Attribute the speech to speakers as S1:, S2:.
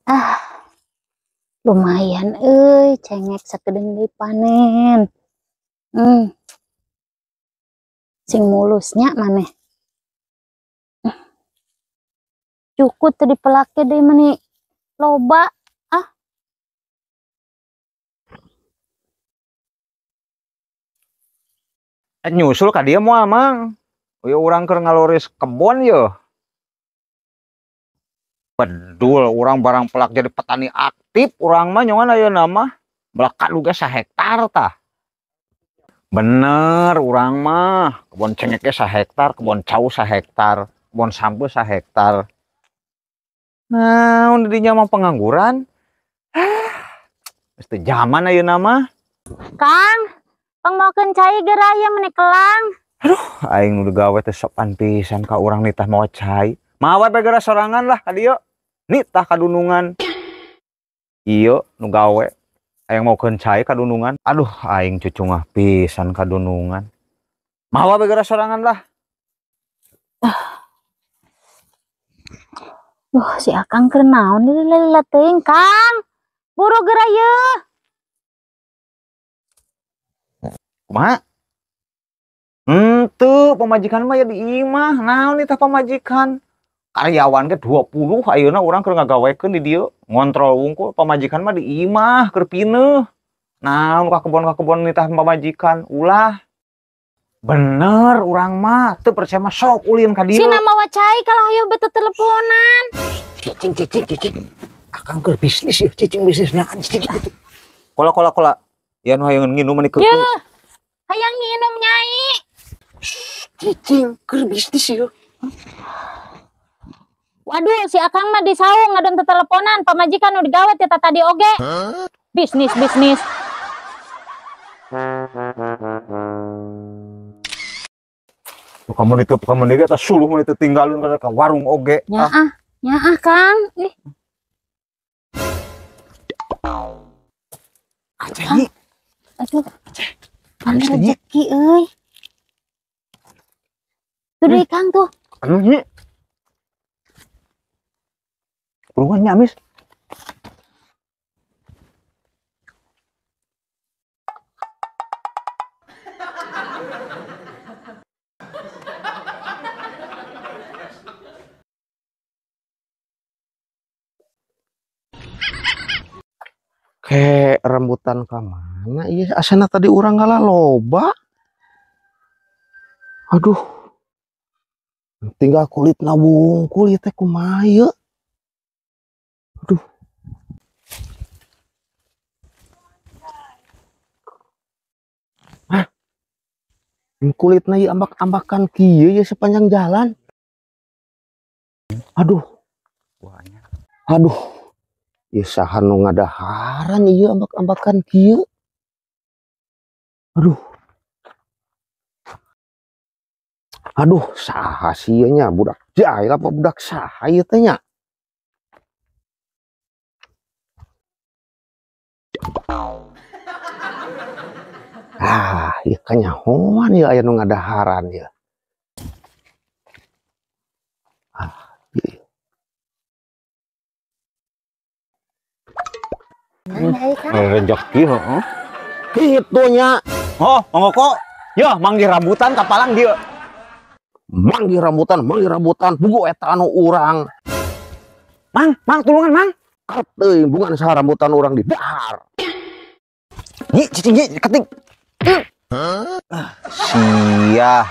S1: Ah, lumayan euy, cengek sakedeung deui panen. Sing mulusnya maneh. Cukup teu dipelake deui meni loba. Ah.
S2: Nyusul ka dieu moal, Mang. Ieu urang keur ngaloris kebon yeuh. Bedul urang barang pelak jadi petani aktif urang mah nyongan ayeuna mah melak kadu ge sahektar tah. Bener urang mah kebon cengeknya sahektar, kebon cau sahektar, kebon sampeu sahektar. Nah, dinya mah pengangguran. Geus teu zaman ayeuna mah.
S1: Kang, pangmaokeun cai geura ieu meni kelang.
S2: Aduh, aing nu digawe teh sopan pisan ka urang nitah mawa cai. Mawa bae geura sorangan lah ka dieu. Nitah kadunungan. Ieu nu gawe aing maokeun cai kadunungan. Aduh, aing cucungah pisan kadunungan. Mawa bae geura sorangan lah.
S1: Duh, si Akang keur naon lila-lila teuing, Kang. Buru geura yeuh.
S2: Kumaha? Henteu, pamajikan mah ya di imah. Naon tah pamajikan? Karyawan ge 20 ayeuna urang keur ngagawekeun di dieu, ngontrol wungkul, pamajikan mah di imah keur pineuh. Naon ka kebon-ka kebon nitah pamajikan, ulah. Bener urang mah, teu percaya mah sok ulin ka dieu.
S1: Sina mawa cai kalah hayo bete teleponan.
S2: Cicing cicing cicing. Akang keur bisnis ieu, cicing bisnis naon cicing gitu. Kola kola kola. Ya nu hayang nginum meni
S1: keur. Yeuh. Hayang nginum nyai.
S2: Cicing keur bisnis ieu.
S1: Waduh, si Akang mah di saung ngadon teteleponan, pamajikan nu digawe teh tadi oge. Bisnis bisnis.
S2: Kamu itu kamu itu atas suluh mun itu tinggalun ka warung oge.
S1: Nyaah, nyaah Kang. Ih.
S2: Aceh nyi.
S1: Aduh. Amis rezeki euy. Tuh deui Kang tuh.
S2: Anu nyi. Buruan nya amis.
S3: Ke rambutan ka mana ieu asana tadi urang ngala loba. Aduh. Tinggal kulitna wungkul ieu teh kumaha ieu? Aduh. Hah? Kulitna ieu ambak-ambakan kieu ieu sepanjang jalan. Aduh. Aduh. Ieu saha nu ngadaharan ieu ambak-ambakan kieu. Aduh. Aduh, saha sih ieu nya budak jahil apa budak saha ieu teh nya? Ah, ieu kanyahoan ieu aya nu ngadaharan ieu. Ah, ieu.
S2: Rezeki heeh.
S3: Kitu nya.
S2: Oh, mangga kok. Yeuh, manggih rambutan kapalang dieu.
S3: Manggih rambutan, bugo eta anu urang.
S2: Mang, mang tulungan, Mang.
S3: Karep teuing bungan saha rambutan urang di dahar.
S2: Nyi, cicing nyi, ketik. Sia.